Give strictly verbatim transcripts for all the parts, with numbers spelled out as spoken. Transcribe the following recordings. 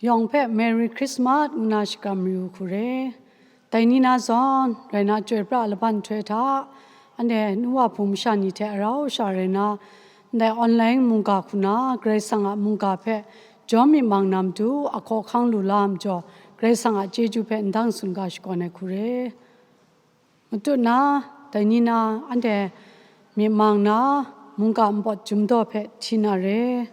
Yawng hpe Merry Christmas ngu na shakram mayu hku re. Dai ni na zawn, rai na, chyoi pra laban nhtoi hta, anhte nu wa hpung masha ni hte arau sha rai na, ndai online mungga hku na Karai Kasang a mungga hpe jawm myit mang na matu, a hkawhkang lu la ai majaw, Karai Kasang a chyeju hpe ndang tsun ga shakawn ai hku re. Matut na, dai ni na, anhte myit mang na, mungga npawt chyum daw hpe hti na re.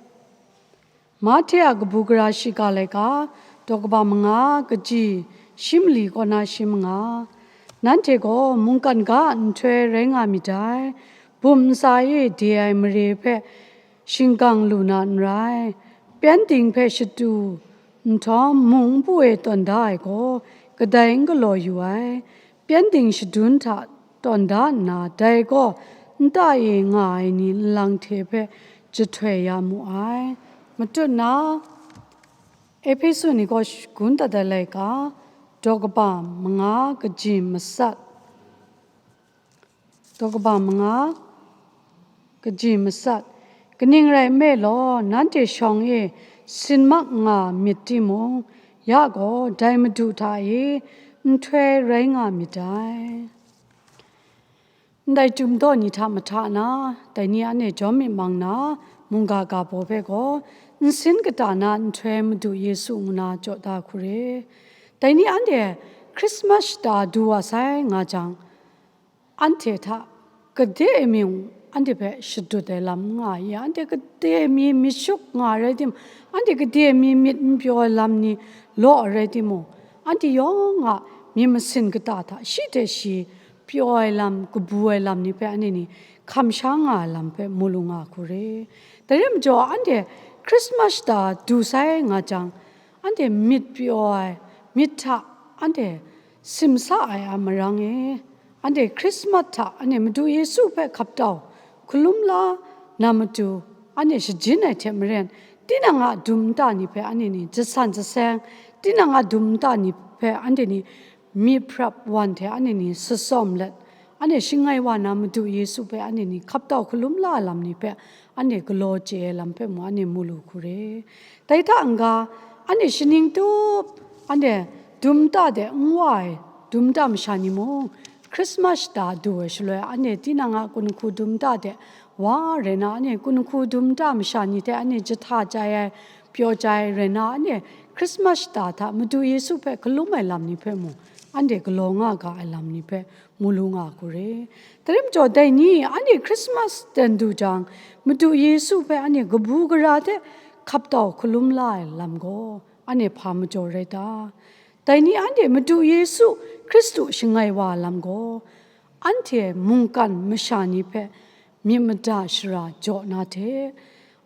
Mahte a kabu gara shiga laika, daw kaba manga, kaji shi mali kaw na shi manga. Nanhte gaw mungkan ga a nhtoi rai nga myit dai, bum ntsa e de ai mare hpe shingkang lu na n rai. Pyengdin hpe shatu nhtawm, mung npu e tawn da ai gaw, kadai n galaw yu ai. Pyengdin shadun hta tawn da nna, dai gaw nta e nga ai ni nlang hte hpe jahtoi ya mu ai. Matut na, Ehpesu ni gaw shagun dat ai laika, daw kaba manga, kaji masat, daw kaba manga, kaji masat. Kaning rai nme law, nanhte shawng e sin mak nga myit timung, ya gaw, dai Madu hta e nhtoi rai nga myit dai. Ndai chyum daw ni hta mahta na, dai ni anhte jawm myit mang na, mungga ga baw hpe gaw, nsin kata na nhtoi Madu Yesu ngu na jaw da hku re. Dai ni anhte Hkrismas shata du wa sai nga jang, anhte hta gade e mung anhte hpe shadut ai lam n nga ai, anhte gade e mi myit shuk nga ai rai timung, anhte gade e mi myit n pyaw ai lam ni law ai rai timung, anhte yawng a myit masin kata hta shi hte shi pyaw ai lam, kabu ai lam ni hpe anhte ni hkam sha nga ai lam hpe mu lu nga hku re. Dai rai majaw, anhte Hkrismas shata du sai nga jang, anhte myit pyaw ai, myit hta anhte simsa ai a marang e, anhte Hkrismas hta anhte Madu Yesu hpe hkap tau hkalum la na matu, anhte shajin ai hte maren, tinang a dum nta ni hpe anhte ni jasan jaseng, tinang a dum nta ni hpe anhte ni myit hprap wan hte anhte ni sasawm let, anhte shangai wa na Madu Yesu hpe anhte ni hkap tau hkalum la ai lam ni hpe anhte galaw chye ai lam hpe mung anhte mu lu hku re. Dai hta n-ga, anhte shaning tup, anhte dum nta de n wa ai dum nta masha ni mung, Hkrismas shata du ai shaloi, anhte tinang a kunhku dum nta de wa rai na, anhte kunhku dum nta masha ni hte anhte jahta chye ai, pyaw chye ai rai na, anhte Hkrismas shata hta Madu Yesu hpe hkalum ai lam ni hpe mung, anhte galaw nga ga ai lam ni hpe mu lu nga hku re. Dai rai majaw, dai ni anhte Hkrismas ten du jang, Madu Yesu hpe anhte kabu gara hte hkap tau hkalum la ai lam gaw, anhte hpa majaw rai ta? Dai ni anhte Madu Yesu Hkristu shangai wa ai lam gaw, anhte mungkan masha ni hpe myit mada shara jaw na hte,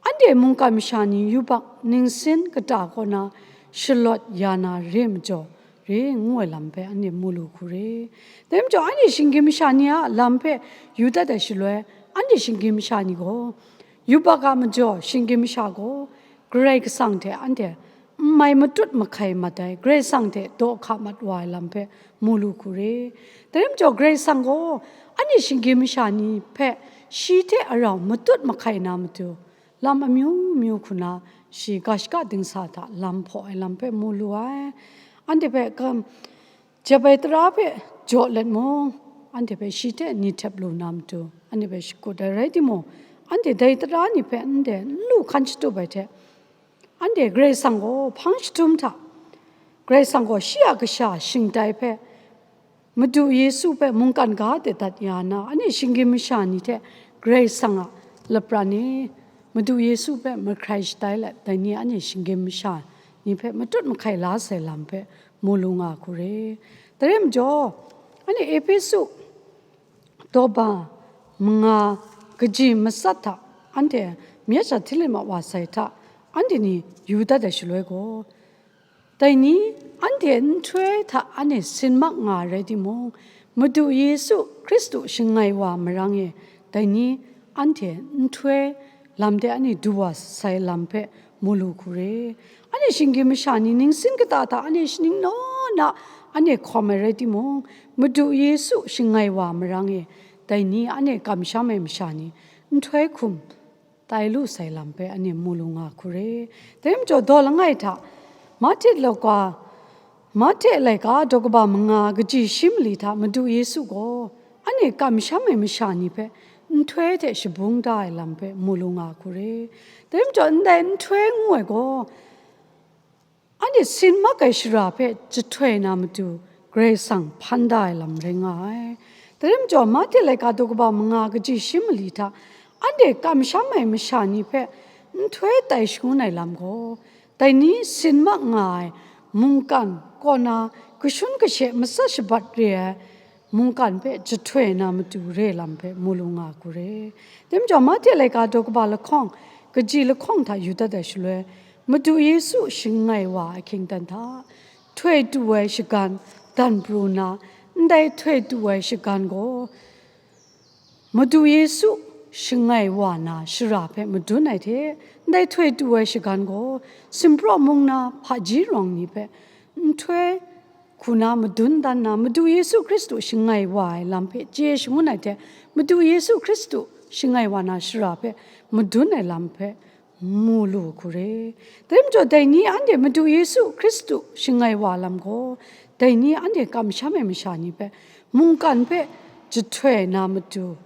anhte mungkan masha ni yubak ningsin kata kaw na shalawt ya na re majaw re ngu ai lam hpe anhte mu lu hku re. Dai majaw, anhte shinggyim masha ni a lam hpe yu dat ai shaloi, anhte shinggyim masha ni gaw, yubak a majaw shinggyim masha gaw Karai Kasang hte anhte n mai matut mahkai mat ai, Karai Kasang hte daw hka mat wa ai lam hpe mu lu hku re. Dai rai majaw, Karai Kasang gaw anhte shinggyim masha ni hpe shi hte arau matut mahkai na matu, lam amyu myu hku na shi ga shaka dingsa hta lam hpaw ai lam hpe mu lu ai. Anhte hpe kam, jep ai tara hpe jaw let mung, anhte hpe shi hte ni htep lu na matu, anhte hpe shakut ai rai timung, anhte dai tara ni hpe ndai n lu hkan shatup ai hte, anhte Karai Kasang gaw hpang jahtum hta, Karai Kasang gaw shi a kasha shingtai hpe, Madu Yesu hpe mungkan ga de dat ya na, anhte shinggyim masha ni hte Karai Kasang a lapran e, Madu Yesu hpe mahkrai shatai let, dai ni anhte shinggyim masha ni hpe matut mahkai la sai lam hpe mu lu nga hku re. Dai rai majaw, anhte Ehpesu daw kaba manga, kaji masat hta anhte myit sha hti let ma wa sai hta, anhte ni yu dat ai shaloi gaw, dai ni anhte nhtoi hta anhte sin mak nga ai rai timung, Madu Yesu Hkristu shangai wa marang e, dai ni anhte nhtoi lam de anhte du wa sai lam hpe mu lu hku re. Anhte shinggyim masha ni ningsin kata hta anhte shaning naw na anhte hkawm ai rai timung, Madu Yesu shangai wa marang e, dai ni anhte kamsham ai masha ni nhtoi hkum tai lu sai lam hpe anhte mu lu nga hku re. Dai majaw, daw langai hta Mahte laika, Mahte laika daw kaba manga kaji shi mali hta Madu Yesu gaw anhte kamsham ai masha ni hpe nhtoi hte shabung da ai lam hpe mu lu nga hku re. Dai majaw, ndai nhtoi ngu ai gaw, anhte sin mak ai shara hpe jahtoi na matu Karai Kasang hpan da ai lam rai nga ai. Dai majaw, Mahte laika daw kaba manga kaji shi mali hta anhte kamsham ai masha ni hpe nhtoi tai shangun ai lam gaw, dai ni sin mak nga ai mungkan kaw na kashun kashe matsat shabat re ai mungkan hpe jahtoi na matu re lam hpe mu lu nga hku re. Dai majaw, Mahte laika daw kaba lahkawng, kaji lahkawng hta yu dat ai shaloi, Madu Yesu shangai wa ai hkying dan hta, htoi tu ai shagan dan pru nna, ndai htoi tu ai shagan gaw, Madu Yesu shangai wa na shara hpe madun ai hte, ndai htoi tu ai shagan gaw, Simpraw mung na hpaji rawng ni hpe nhtoi hku na madun dan na, Madu Yesu Hkristu shangai wa ai lam hpe chye shangun ai hte, Madu Yesu Hkristu shangai wa na shara hpe madun ai lam hpe mu lu hku re. Dai majaw, dai ni anhte Madu Yesu Hkristu shangai wa lam gaw, dai ni anhte kamsham ai masha ni hpe mungkan hpe jahtoi na matu,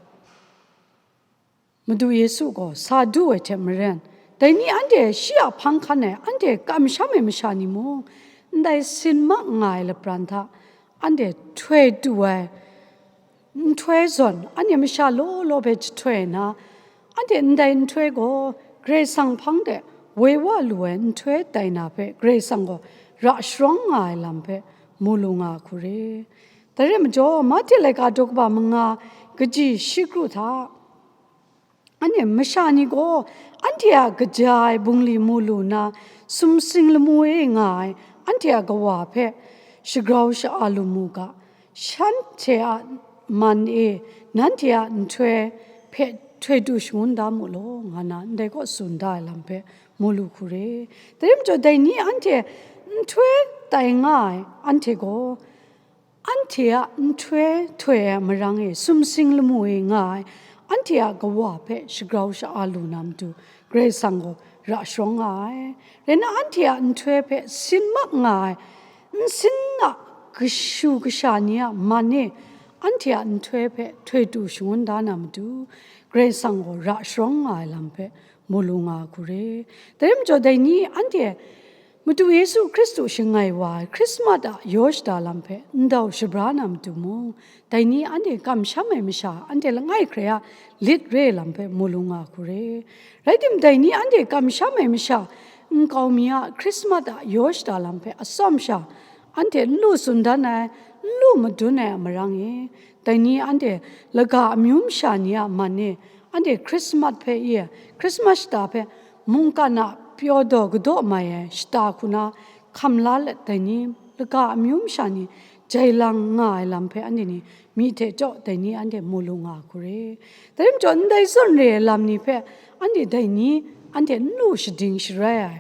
Madu Yesu gaw sa du ai hte maren, dai ni anhte shi a hpang hkan e anhte kamsham ai masha ni mung, ndai sin mak nga ai lapran hta anhte htoi tu ai nhtoi zawn, anhte masha law law hpe jahtoi nna, anhte ndai nhtoi gaw Karai Kasang hpang de woi wa lu ai nhtoi tai na hpe Karai Kasang gaw ra sharawng nga ai lam hpe mu lu nga hku re. Dai rai majaw, Mahte laika daw kaba manga kaji shi kru hta, anhte masha ni gaw anhte a kaja ai bungli mu lu nna, sumsing lamu e nga ai anhte a kawa hpe shagrau sha-a lu mu ga, shanhte a man e nanhte a nhtoi hpe htoi tu shangun da mu law, nga na ndai kaw tsun da ai lam hpe mu lu hku re. Dai rai majaw, dai ni anhte nhtoi tai nga ai anhte gaw, anhte a nhtoi htoi ai marang e sumsing lamu e nga ai anhte a kawa hpe shagrau sha-a lu na matu, Karai Kasang gaw ra sharawng nga ai. Rai nna, anhte a nhtoi hpe sin mak nga ai nsin a kashu kasha ni a man e anhte a nhtoi hpe htoi tu shangun da na matu, Karai Kasang gaw ra sharawng nga ai lam hpe mu lu nga hku re. Dai rai majaw, dai ni anhte Madu Yesu Hkristu shangai wa ai Hkrismat a yaw shada lam hpe ndau shabra na matu mung, dai ni anhte kamsham ai masha, anhte langai hkrai a lit re lam hpe mu lu nga hku re. Rai timung, dai ni anhte kamsham ai masha nkau mi a Hkrismat a yaw shada lam hpe atsawm sha, anhte n lu tsun dan ai, n lu madun ai a marang e, dai ni anhte laga amyu masha ni a man e, anhte Hkrismat hpe i ai, Hkrismat shata hpe mungkan a pyaw daw kadaw mai ai shata hku na hkam la let, dai ni laga amyu masha ni jai lang nga ai lam hpe anhte ni myi hte chyaw dai ni anhte mu lu nga hku re. Dai rai majaw, ndai zawn re ai lam ni hpe anhte dai ni anhte n lu shading sharai ai,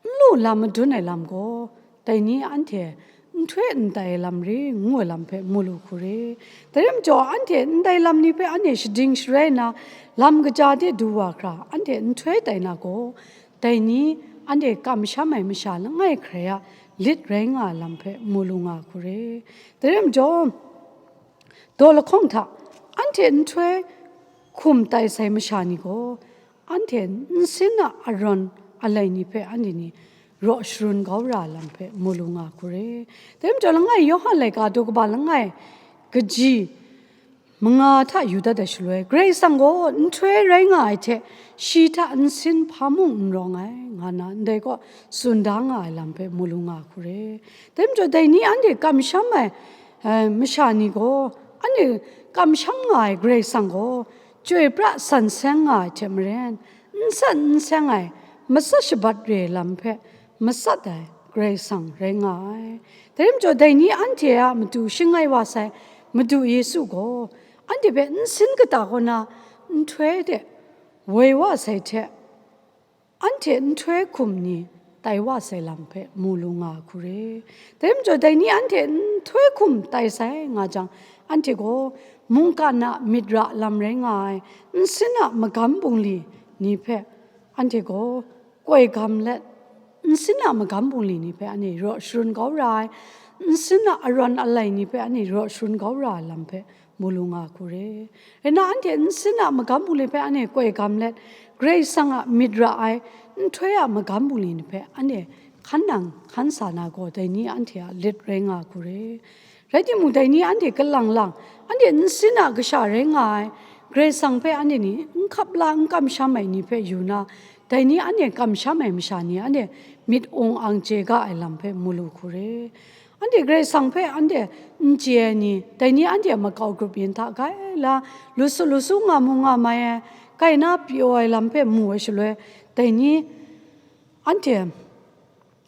n lu lam madun ai lam gaw, dai ni anhte nhtoi n tai ai lam re ngu ai lam hpe mu lu hku re. Dai rai majaw, anhte ndai lam ni hpe anhte shading sharai nna, lam kaja de du wa hkra, anhte nhtoi tai na gaw, dai ni anhte kamsham ai masha langai hkrai a lit rai nga ai lam hpe mu lu nga hku re. Dai rai majaw, daw lahkawng hta anhte nhtoi hkum tai sai masha ni gaw, anhte nsin a arawn alai ni hpe anhte ni raw sharun kau ra ai lam hpe mu lu nga hku re. Dai majaw, langai Yawhan laika daw kaba langai kaji manga hta yu dat ai shaloi, Karai Kasang gaw nhtoi rai nga ai hte, shi hta nsin hpa mung n rawng ai, nga na ndai kaw tsun da nga ai lam hpe mu lu nga hku re. Dai majaw, dai ni anhte kamsham ai, eh, masha ni gaw, anhte kamsham nga ai Karai Kasang gaw, chyoi pra san seng nga ai hte maren, n san n seng ai matsat shabat re ai lam hpe matsat ai Karai Kasang rai nga ai. Dai rai majaw, dai ni anhte a matu shangai wa sai Madu Yesu gaw, anhte hpe nsin kata kaw na nhtoi de woi wa sai hte, anhte nhtoi hkum ni tai wa sai lam hpe mu lu nga hku re. Dai majaw, dai ni anhte nhtoi hkum tai sai nga jang, anhte gaw mungkan a myit ra lam rai nga ai, nsin a magam bungli ni hpe anhte gaw koi gam let, nsin a magam bungli ni hpe anhte raw sharun kau ra ai, nsin a arawn alai ni hpe anhte raw sharun kau ra ai lam hpe mu lu nga hku re. Rai nna, anhte nsin a magam bungli hpe anhte koi gam let, Karai Kasang a myit ra ai nhtoi a magam bungli ni hpe anhte hkan nang hkan sa na gaw, dai ni anhte a lit rai nga hku re. Rai timung, dai ni anhte kalang lang, anhte nsin a kasha rai nga ai, Karai Kasang hpe anhte ni n hkap la, n kamsham ai ni hpe yu na, dai ni anhte kamsham ai masha ni anhte myit ung ang chye ga ai lam hpe mu lu hku re. Anhte Karai Kasang hpe anhte n chye ai ni, dai ni anhte a makau grup yin hta gai la, lu su lu su nga mu nga mai ai, kai na pyaw ai lam hpe mu ai shaloi, dai ni anhte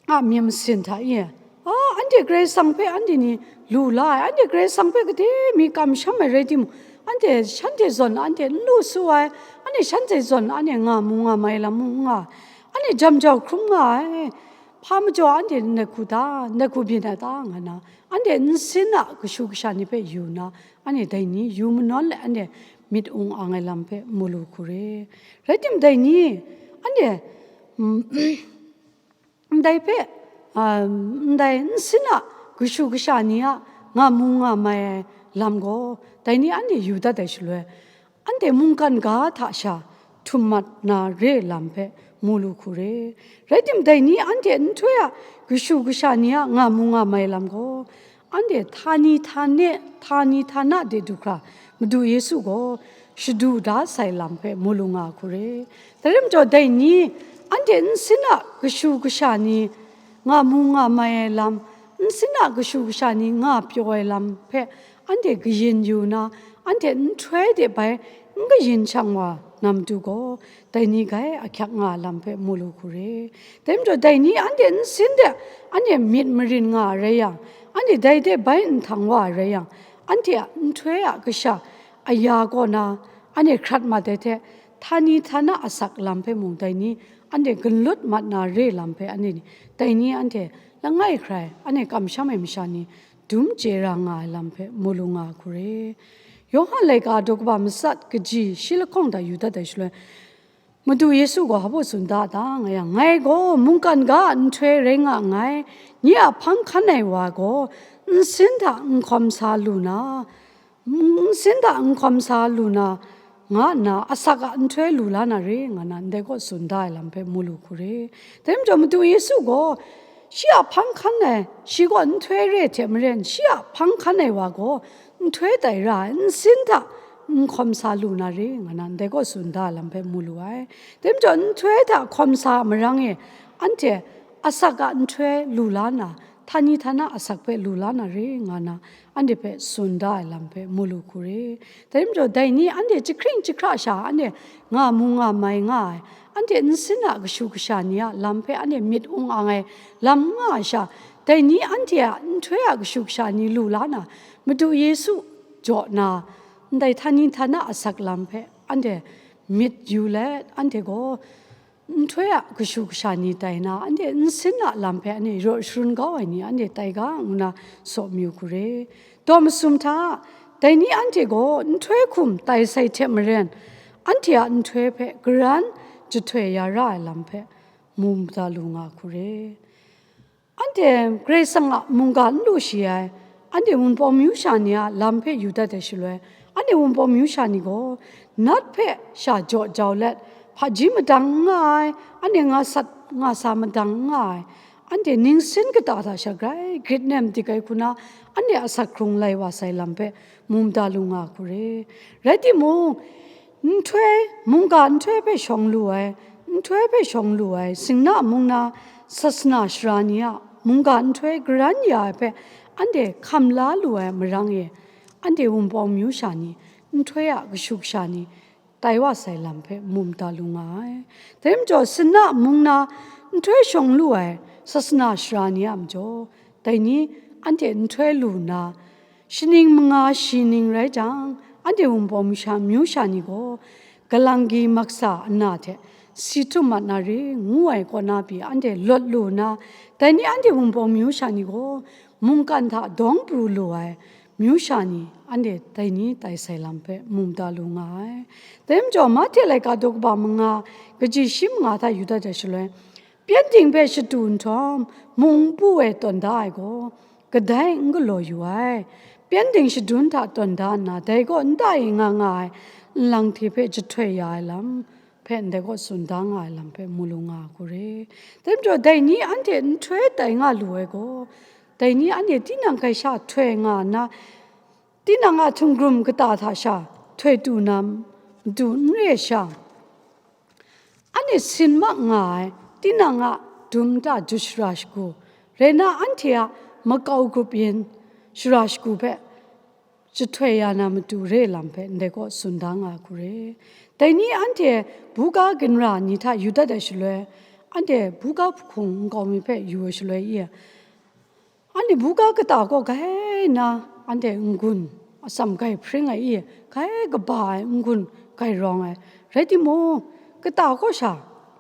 a myit masin hta e, a, anhte Karai Kasang hpe anhte ni lu la ai, anhte Karai Kasang hpe gade mi kamsham ai rai timung, anhte shanhte zawn anhte n lu su ai, anhte shanhte zawn anhte nga mu nga mai lam mung n nga, anhte jam jau hkrum nga ai, hpa majaw anhte ndai hku ta, ndai hku byin ai ta, nga na, anhte nsin a kashu kasha ni hpe yu na, anhte dai ni yu manawn let anhte myit ung ang ai lam hpe mu lu hku re. Rai tim, dai ni anhte, mm, ndai hpe, a, ndai nsin a kashu kasha ni a nga mu nga mai ai lam gaw, dai ni anhte yu dat ai shaloi, anhte mungkan ga hta sha htum mat na re lam hpe mu lu hku re. Rai tim, dai ni anhte nhtoi a kashu kasha ni a nga mu nga mai lam gaw, anhte htani htane, htani htana de du hkra, Madu Yesu gaw shadu da sai lam hpe mu lu nga hku re. Dai rai majaw, dai ni anhte nsin a kashu kasha ni nga mu nga mai ai lam, nsin a kashu kasha ni nga pyaw ai lam hpe anhte kayin yu na, anhte nhtoi de bai n kayin shang wa na matu gaw, dai ni gai ahkyak nga ai lam hpe mu lu hku re. Dai majaw, dai ni anhte nsin de anhte myit marin nga ai rai yang, anhte dai de bai nhtang wa ai rai yang, anhte a nhtoi a kasha aya kaw na anhte hkrat mat ai hte, htani htana asak lam hpe mung dai ni anhte ganlut mat na re lam hpe anhte ni, dai ni anhte langai hkrai anhte kamsham ai masha ni dum chye ra nga ai lam hpe mu lu nga hku re. Yawhan laika daw kaba matsat kaji shi lahkawng hta yu dat ai shaloi, Madu Yesu gaw hpa baw tsun da ta nga yang, ngai gaw mungkan ga a nhtoi rai nga nngai, nye a hpang hkan ai wa gaw nsin hta n hkawm sa lu na, nsin hta n hkawm sa lu na, nga nna asak a nhtoi lu la na re, nga na ndai kaw tsun da ai lam hpe mu lu hku re. Dai majaw, Madu Yesu gaw shi a hpang hkan ai, shi gaw nhtoi re hte maren, shi a hpang hkan ai wa gaw nhtoi tai ra ai, nsin hta n hkawm sa lu na re, nga na ndai kaw tsun da ai lam hpe mu lu ai. Dai majaw, nhtoi hta hkawm sa a marang e, anhte asak a nhtoi lu la na, htani htana asak hpe lu la na re, nga na anhte hpe tsun da ai lam hpe mu lu hku re. Dai majaw, dai ni anhte jahkring jahkra sha anhte nga mu nga mai nga ai, anhte nsin a kashu kasha ni a lam hpe anhte myit ung ang ai lam n nga ai sha, dai ni anhte a nhtoi a kashu kasha ni lu la na, Madu Yesu jaw na, ndai htani htana asak lam hpe anhte myit yu let, anhte gaw nhtoi a kashu kasha ni tai na, anhte nsin a lam hpe anhte raw sharun kau ai ni anhte tai ga, ngu na saw mayu hku re. Daw masum hta, dai ni anhte gaw nhtoi hkum tai sai hte maren, anhte a nhtoi hpe garan jahtoi ya ra ai lam hpe mu mada lu nga hku re. Anhte Karai Kasang a mungga n lu shi ai, anhte Wunpawng myu sha ni a lam hpe yu dat ai shaloi, anhte Wunpawng myu sha ni gaw nat hpe sha jaw jau let, hpaji madang n nga ai, anhte nga sat nga sa madang n nga ai, anhte ningsin kata hta sha grai grit nem dik ai hku na, anhte asak hkrung lai wa sai lam hpe mu mada lu nga hku re. Rai timung, nhtoi, mungga nhtoi hpe shawng lu ai, nhtoi hpe shawng lu ai, Sinna mung na sasana sara ni a mungga nhtoi garan ya ai hpe anhte hkam la lu ai marang e, anhte Wunpawng myu sha ni, nhtoi a kashu kasha ni, tai wa sai lam hpe mu mada lu nga ai. Dai majaw, Sinna mung na nhtoi shawng lu ai sasana sara ni a majaw, dai ni anhte nhtoi lu nna, shaning manga shi ning rai jang, anhte Wunpawng myu sha, myu sha ni gaw, galanggi maksa ana hte si htum mat na re, ngu ai kaw na pyi anhte lawt lu nna, dai ni anhte Wunpawng myu sha ni gaw, mungkan hta dawng pru lu ai myu sha ni, anhte dai ni tai sai lam hpe mu mada lu nga ai. Dai majaw, Mahte laika daw kaba manga, kaji shi manga hta yu dat ai shaloi, Pyengdin hpe shadu nhtawm, mung npu e tawn da ai gaw, kadai n galaw yu ai. Pyengdin shadun hta tawn da nna, dai gaw nta e nga nga ai nlang hte hpe jahtoi ya ai lam hpe ndai gaw tsun da nga ai lam hpe mu lu nga ai hku re. Dai majaw, dai ni anhte nhtoi tai nga lu ai gaw, dai ni anhte tinang hkai sha htoi nga nna, tinang a htunggrum kata hta sha htoi tu na matu n re ai sha, anhte sin mak nga ai, tinang a dum nta dut shara shagu, rai nna anhte a makau grup yin shara shagu hpe jahtoi ya na matu re lam hpe ndai gaw tsun da nga ai hku re. Dai ni anhte buga ginra ni hta yu dat ai shaloi, anhte buga hpung nkau mi hpe yu ai shaloi i, anhte buga kata gaw gai na, anhte n-gun atsam gai hpring ai i, gai kaba ai n-gun gai rawng ai, rai timung, kata kaw sha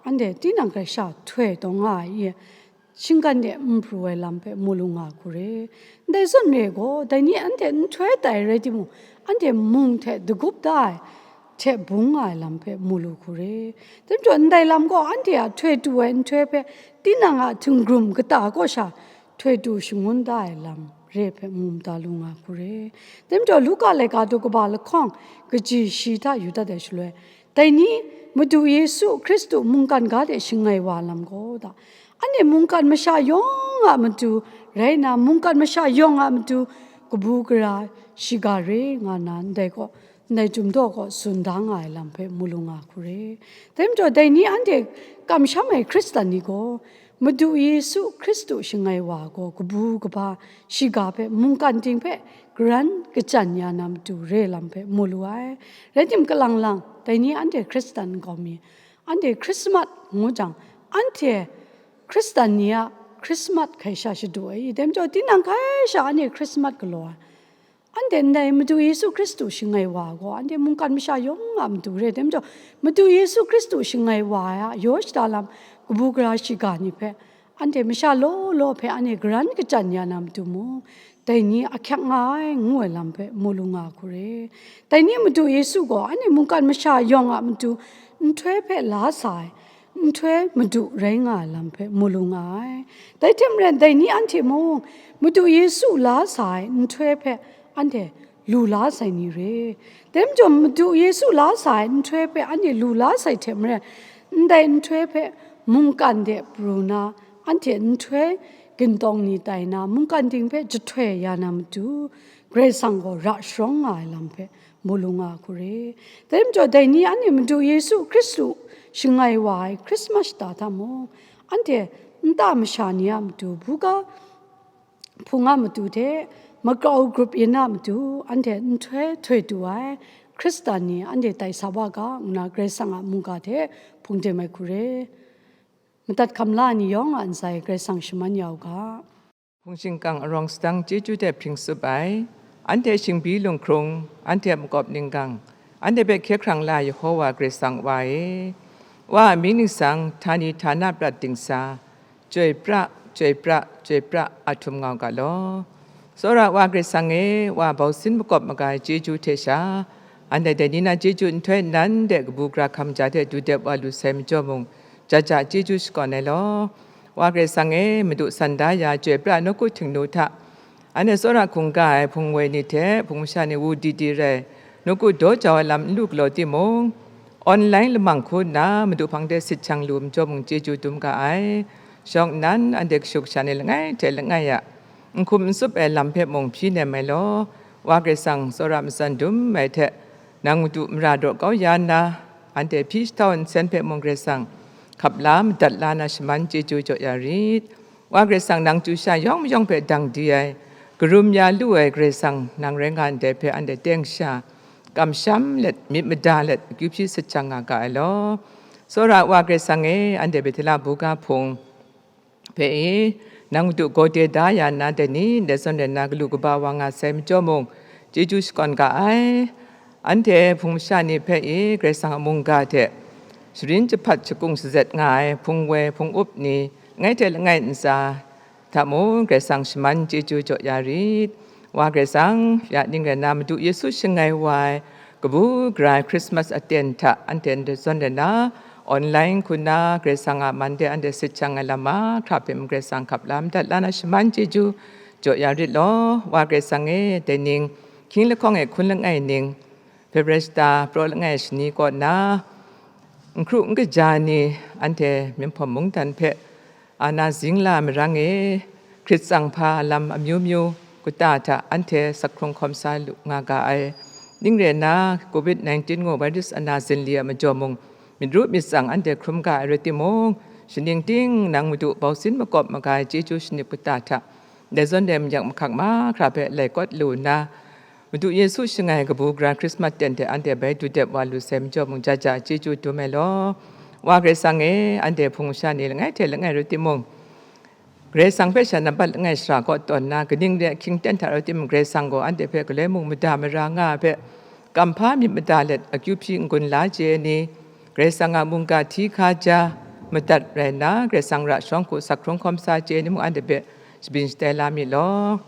anhte tinang hkai sha htoi tawn nga ai i, shinggan de n pru ai lam hpe mu lu nga hku re. Ndai zawn re gaw, dai ni anhte nhtoi tai rai timung, anhte mung hte dagup da ai hte bung nga ai lam hpe mu lu hku re. Dai majaw, ndai lam gaw anhte a htoi tu ai nhtoi hpe tinang a htunggrum kata kaw sha htoi tu shangun da ai lam re hpe mu mada lu nga hku re. Dai majaw, Luka laika daw kaba lahkawng kaji shi hta yu dat ai shaloi, dai ni Madu Yesu Hkristu mungkan ga de shangai wa lam gaw da, anhte mungkan masha yawng a matu rai nna, mungkan masha yawng a matu kabu gara shiga re nga na ndai gaw, ndai chyum daw gaw tsun da nga ai lam hpe mu lu nga hku re. Dai majaw, dai ni anhte kamsham ai Hkristan ni gaw, Madu Yesu Hkristu shangai wa gaw kabu kaba shiga hpe mungkan ting hpe karan kachyan ya na matu re lam hpe mu lu ai. Rai tim, kalang lang, dai ni anhte Hkristan nkau mi, anhte Hkrismat ngu jang, anhte Hkristan ni a Hkrismat hkai sha shadu ai i, dai majaw, tinang hkai sha anhte Hkrismat galaw ai. Anhte ndai Madu Yesu Hkristu shangai wa gaw, anhte mungkan masha yawng a matu re, dai majaw, Madu Yesu Hkristu shangai wa ai a yaw shada lam kabu gara shiga ni hpe, anhte masha law law hpe anhte karan kachyan ya na matu mung, dai ni ahkyak nga ai, ngu ai lam hpe mu lu nga hku re. Dai ni Madu Yesu gaw anhte mungkan masha yawng a matu nhtoi hpe la sa ai, nhtoi madu rai nga ai lam hpe mu lu nga ai. Dai hte maren, dai ni anhte mung Madu Yesu la sa ai nhtoi hpe anhte lu la sai ni re. Dai majaw, Madu Yesu la sa ai nhtoi hpe anhte lu la sai hte maren, ndai nhtoi hpe mungkan de pru na, anhte nhtoi gintawng ni tai na, mungkan ting hpe jahtoi ya na matu, Karai Kasang gaw ra sharawng nga ai lam hpe mu lu nga hku re. Dai majaw, dai ni anhte Madu Yesu Hkristu shangai wa ai Hkrismas shata hta mung, anhte nta masha ni a matu, buga hpung a matu hte makau grup yin a matu, anhte nhtoi htoi tu ai Hkristan ni anhte tai sa wa ga, ngu na Karai Kasang a mungga hte hpung dim ai hku re. Madat hkam la ai ni yawng a ntsa e Karai Kasang shaman ya u ga. Hpung shingkang arawng sadang chyeju hte hpring tsup ai, anhte shingbi lunghkrung, anhte makawp ninggang, anhte hpe hkye hkrang la ai Yehowa Karai Kasang Wa e, Wa a mying ningsang, htani htana prat dingsa, chyoi pra, chyoi pra, chyoi pra, a htum nga u ga law. Tsawra Wa Karai Kasang e, Wa bausin makawp maga ai chyeju hte sha, anhte dai ni na chyeju nhtoi nnan de kabu gara hkam ja hte dudep wa lu sai majaw mung, jaja chyeju shakawn ai law. Wa Karai Kasang e, Madu san da ya ai chyoi pra nawku htingnu hta, anhte tsawra hkungga ai hpung woi ni hte hpung masha ni wu di di rai, nawku daw jau ai lam n lu galaw timung, online lamang hku nna Madu hpang de sit shang lu majaw mung chyeju dum ga ai. Shawng nnan anhte kashu kasha ni langai hte langai a n hkum n tsup ai lam hpe mung hpyi nem ai law, Wa Karai Kasang tsawra matsan dum ai hte, nang Madu mara daw kau ya nna, anhte hpyi jahtau nsen hpe mung Karai Kasang hkap la madat la na shaman chyeju jaw ya rit. Wa Karai Kasang nang chyu sha yawng mayawng hpe dang di ai, karum ya lu ai Karai Kasang nang rai nga ndai hpe anhte teng sha, kamsham let, myit mada let, akyu hpyi sit shang nga ga ai law. Tsawra Wa Karai Kasang e, anhte Bethela buga hpung hpe e, nang Madu gaw de da ya nna, dai ni ndai zawn rai nna galu kaba wa nga sai majaw mung, chyeju shakawn ga ai. Anhte hpung masha ni hpe e, Karai Kasang a mungga hte sharin jahpat shakung shazet nga ai hpung woi hpung up ni, langai hte langai ntsa hta mung, Karai Kasang shaman chyeju jaw ya rit. Wa Karai Kasang, ya ning rai nna Madu Yesu shangai wa ai kabu gara ai Hkrismas aten hta anhte ndai zawn rai nna, Online hku nna Karai Kasang a man de anhte sit shang ai lam mahkra hpe mung Karai Kasang hkap la madat la na shaman chyeju jaw ya rit law. Wa Karai Kasang e, dai ning hkying lahkawng e hkun langai ning, February shata praw langai shani kaw nna, n hkru n kaja ni anhte Minghpawm mungdan hpe ana zing la marang e, hkrit tsang hpa lam amyu myu kata hta anhte sak hkrung hkawm sa lu nga ga ai. Ning rai nna, covid nineteen ngu virus ana zinli a majaw mung, myit ru myit tsang anhte hkrum ga ai rai timung, shaning ting nang Madu bausin makawp maga ai chyeju shanip kata hta, ndai zawn dai mayak mahkak mahkra hpe lai kawt lu nna, Madu Yesu shangai kabu gara Hkrismat ten hte anhte bai dudep wa lu sai majaw mung, ja ja chyeju dum ai law. Wa Karai Kasang e, anhte hpung masha ni langai hte langai rai timung, Karai Kasang hpe sha nampat langai shara kaw tawn nna, kaning re ahkying ten hta rai timung, Karai Kasang gaw anhte hpe galoi mung mada mara nga ai hpe, kamhpa myit mada let, akyu hpyi n-gun la chye ai ni, Karai Kasang a mungga hti hkaja madat rai nna, Karai Kasang ra shawng hku sak hkrung hkawm sa chye ai ni mung anhte hpe shabyin shatai la mi law.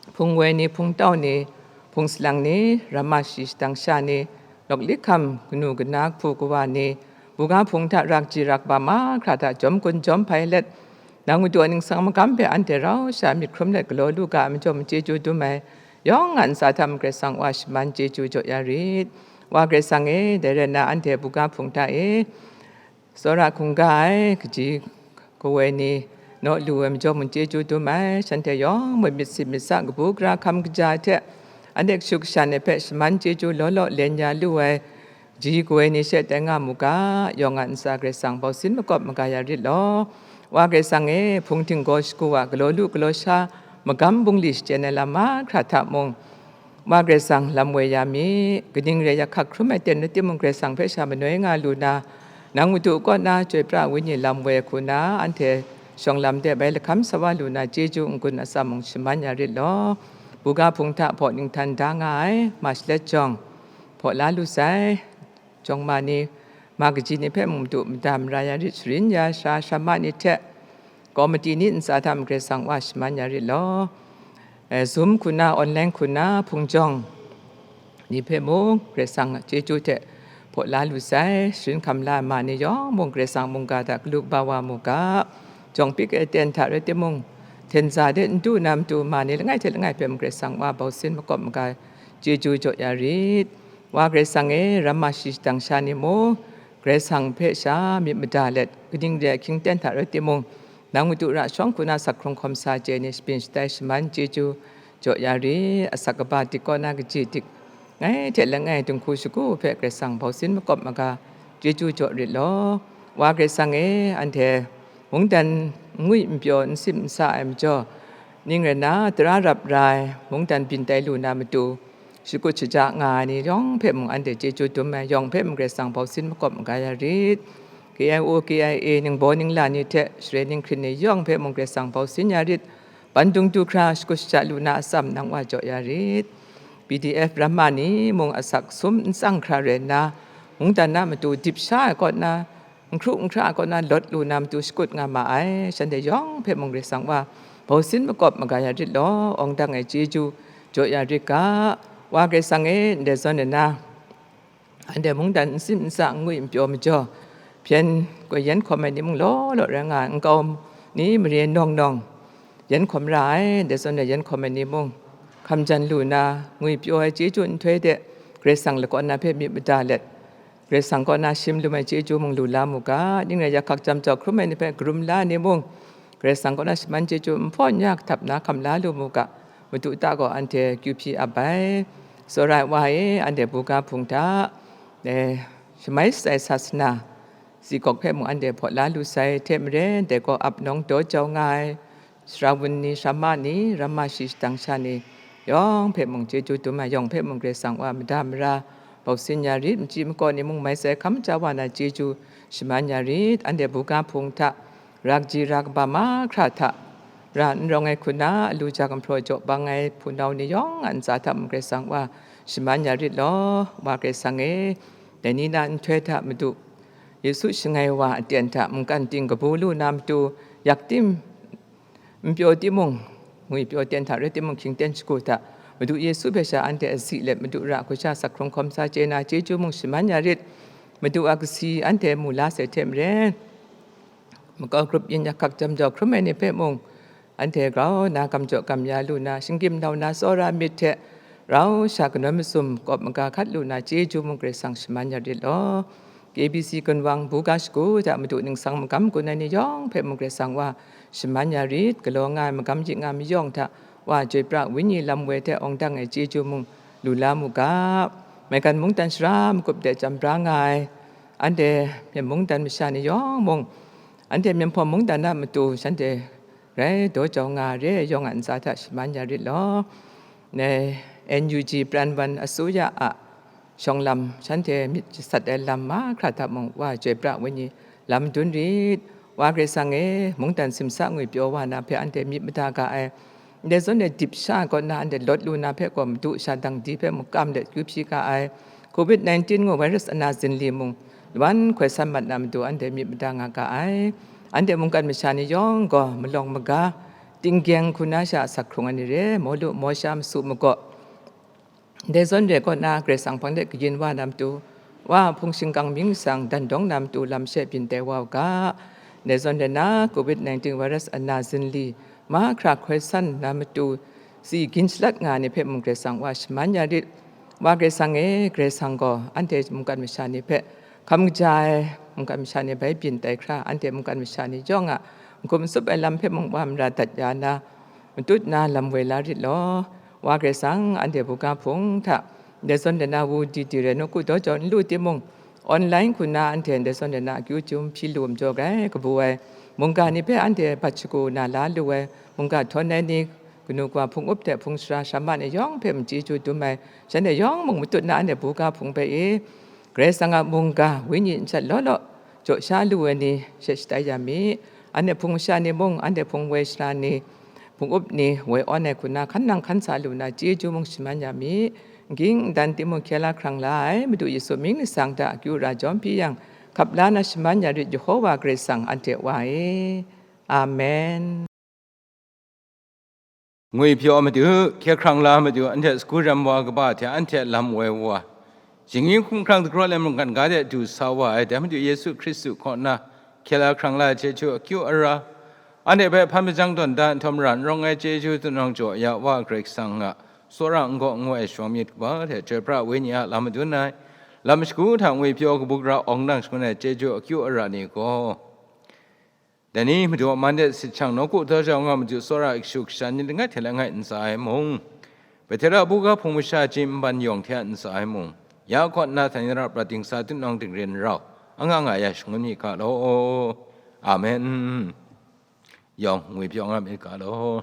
Hpung woi ni, hpung tau ni, hpung salang ni, ramma shi shadang sha ni, lawk lihkham kanu kana, kahpu kawa ni, buga hpung hta rakji rakba mahkra hta jawm gun jawm hpai let, nang Madu a ningsang magam hpe anhte rau sha myit hkrum let galaw lu ga ai majaw mung chyeju dum ai, yawng a ntsa hta mung Karai Kasang wa shaman chyeju jaw ya rit. Wa Karai Kasang e, dai rai nna anhte buga hpung hta e, tsawra hkungga ai, kaji kawoi ni naw lu ai majaw mung chyeju dum ai, shanhte yawng mung myit sit myit sa, kabu gara hkam kaja ai hte, anhte kashu kasha ni hpe shaman chyeju law law len ya lu ai, kaji kawoi ni she tai nga mu ga, yawng a ntsa Karai Kasang bausin makawp maga ya rit law. Wa Karai Kasang e, hpung htinggaw shagu a galaw lu galaw sha magam bungli shachyen ai lam mahkra hta mung, Wa Karai Kasang lam woi ya mi, kaning re ai hkak hkrum ai ten rai timung, Karai Kasang hpe sha manoi nga lu na, nang Madu kaw na chyoi pra ai Wenyi lam woi hku na, anhte shawng lam de bai lahkam sa wa lu na, chyeju n-gun atsam mung shaman ya rit law. Buga hpung hta hpaw ninghtan da nga ai, ma shalet jawng hpaw la lu sai. Jawng ma ni, ma kaji ni hpe mung Madu mada mara ya rit, sharin ya sara sara ma ni hte, kawmiti ni ntsa hta mung Karai Kasang wa shaman ya rit law. Eh, Zoom hku na, online hku na, hpung jawng ni hpe mung Karai Kasang a chyeju hte hpaw la lu sai, sharin hkam la ai ma ni yawng mung Karai Kasang mungga hta galu kaba wa mu ga, jawng pik ai ten hta rai timung, hten za de n du na matu ma ni langai hte langai hpe mung Karai Kasang wa bausin makawp maga chyeju jaw ya rit. Wa Karai Kasang e, ramma shi shadang sha ni mung, Karai Kasang hpe sha myit mada let, kaning re ai hkying ten hta rai timung, nang Madu ra shawng hku na sak hkrung hkawm sa chye ni, shabyin shatai shaman chyeju jaw ya rit, asak kaba dik kaw na kaji dik, langai hte langai dinghku shagu hpe Karai Kasang bausin makawp maga chyeju jaw rit law. Wa Karai Kasang e, anhte mungdan n ngwi n pyaw n sim n sa ai majaw, ning rai nna, tara rap ra ai mungdan byin tai lu na matu, shakut shaja nga ai ni yawng hpe mung anhte chyeju dum ai, yawng hpe mung Karai Kasang bausin makawp maga ya rit. K I O, K I A, ningbaw ningla ni hte share ninghkring ni yawng hpe mung Karai Kasang bausin ya rit. Bandung du hkra shakut shaja lu na atsam nang wa jaw ya rit. P D F ramma ni mung asak sum n tsang hkra rai nna, mungdan a matu dip sha ai kaw na, n hkru n hkra ai kaw na lawt lu na matu shakut nga ma ai, shanhte yawng hpe mung Karai Kasang wa bausin makawp maga ya rit law, awng dang ai chyeju jaw ya rit ga. Wa Karai Kasang e, ndai zawn nna, anhte mungdan n sim n sa, n ngwi n pyaw majaw, hpyen gaw yen hkawm ai ni mung law law rai nga ai, nkau ni mare nawng nawng yen hkawm ra ai, ndai zawn na yen hkawm ai ni mung hkam jan lu na, ngwi pyaw ai chyeju nhtoi de Karai Kasang lakawn na hpe myit mada let, Karai Kasang kaw na shim lum ai chyeju mung lu la mu ga, ning rai ya hkak jam jau hkrum ai ni hpe karum la ai ni mung, Karai Kasang kaw na shaman chyeju nhpaw n ya kahtap na hkam la lu mu ga, Madu ta gaw anhte kyu hpyi ap ai. Tsawra ai Wa e, anhte buga hpung hta, eh, shamai shatsai sasana, zikawk hpe mung anhte hpaw la lu sai hte maren, dai gaw ap nawng daw jau nga ai, sara wun ni, sara ma ni, ramma shi shadang sha ni, yawng hpe mung chyeju dum ai, yawng hpe mung Karai Kasang wa mada mara bausin ya rit, machyi makaw ni mung mai sai hkam ja wa na chyeju shaman ya rit, anhte buga hpung hta, ra kaji ra kaba mahkra hta, ra n rawng ai hku na, alu ja gumhpraw jaw bang ai hpunau ni yawng a ntsa hta mung Karai Kasang wa shaman ya rit law, Wa Karai Kasang e, dai ni na nhtoi hta Madu Yesu shangai wa aten hta mungkan ting kabu lu na matu, yak tim n pyaw timung, ngwi pyaw ten hta rai timung, hkying ten shagu hta, Madu Yesu hpe sha anhte azi let, Madu ra hku sha sak hkrung hkawm sa chye na chyeju mung shaman ya rit. Madu a kasi anhte mu la sai hte maren, makau grup yin yak hkak jam jau hkrum ai ni hpe mung, anhte grau na gam jaw gam ya lu na, shinggyim nau na tsawra myit hte rau sha kanawn masum kawp maga hkat lu na chyeju mung Karai Kasang shaman ya rit law. K B C gunwang buga shagu hta Madu ningsang magam gun ai ni yawng hpe mung Karai Kasang Wa shaman ya rit, galaw nga ai magam yik nga mayawng hta Wa chyoi pra Wenyi lam woi hte awng dang ai chyeju mung lu la mu ga. Maigan mungdan shara magup de chyam bra nga ai, anhte Myen mungdan masha ni yawng mung, anhte Myen hpawm mungdan a matu shanhte rai daw jau nga re ai yawng a ntsa hta shaman ya rit law. N U G pran wan asuya a shawng lam, shanhte myit jasat ai lam mahkra hta mung Wa chyoi pra Wenyi lam dun rit. Wa Karai Kasang e, mungdan simsa ngwi pyaw wa na hpe anhte myit mada ga ai. Ndai zawn e dip sha ai kaw na anhte lawt lu na hpe gaw, Madu sha dang di hpe mukam let akyu hpyi ga ai. Covid nineteen ngu virus ana zinli mung, wan hkoi san mat na matu anhte myit mada nga ga ai. Anhte mungkan masha ni yawng gaw malawng maga, tinggyeng hku na sha asak hkrung ai ni re, mawlu mawsha masu magaw, ndai zawn re kaw na Karai Kasang hpang de kayin wa na matu, Wa hpung shingkang mying masang dan dawng na matu lam she byin tai wa u ga. Ndai zawn re na Covid nineteen virus ana zinli mahkra hkoi san na matu, tsi gin shalat nga ai ni hpe mung Karai Kasang Wa shaman ya rit. Wa Karai Kasang e, Karai Kasang gaw anhte mungkan masha ni hpe hkam kaja ai, mungkan masha ni bai byin tai hkra, anhte mungkan masha ni yawng a n-gup n-tsup ai lam hpe mung Wa mara dat ya na, matut na lam woi la rit law. Wa Karai Kasang, anhte buga hpung hta ndai zawn de na wu di di rai, nawku daw jau n lu timung, online hku na anhte ndai zawn de na akyu chyum hpyi lu majaw grai kabu ai mungga ni hpe anhte bat shagu na la lu ai, mungga htawn ai ni, kanu kawa hpung up hte hpung sara sara ma ni yawng hpe machyi chyu dum ai, shanhte yawng mung matut na anhte buga hpung hpe e, Karai Kasang a mungga Wenyi nshat law law jaw sha lu ai ni she shatai ya mi. Anhte hpung masha ni mung, anhte hpung woi sara ni, hpung up ni, woi awn ai hku na hkan nang hkan sa lu na chyeju mung shaman ya mi. N ging n dan timung hkye la hkrang la ai Madu Yesu mying ningsang hta akyu ra jawm hpyi yang, hkap la na shaman ya rit, Yehowa Karai Kasang anhte Wa e. Amen. Ngwi pyaw Madu, hkye hkrang la Madu, anhte sagu rem wa kaba hte anhte lam woi wa, shinggyim hkumhkrang dagraw ai mungkan ga de du sa wa ai dai Madu Yesu Hkristu kaw na hkye la hkrang la ai chyeju akyu ara, anhte hpe hpan majang tawn da nhtawm ra n rawng ai chyeju tunawng jaw ya Wa Karai Kasang a tsawra n gaw n ngu ai shawng myit kaba hte chyoi pra Wenyi a lam madun ai, lam shagu hta ngwi pyaw kabu gara awng dang shangun ai chyeju akyu ara ni gaw, dai ni Madu a man de sit shang nawku daw jau nga Madu tsawra kashu kasha ni langai hte langai n tsa ai mung, Petera buga hpung masha chyi nban yawng hte a n tsa ai mung, ya kaw nna htan ya ra prat dingsa tutnawng dingrin rau, anga nga ya shangun mi ga law. Amen. Yawng ngwi pyaw nga mi ga law.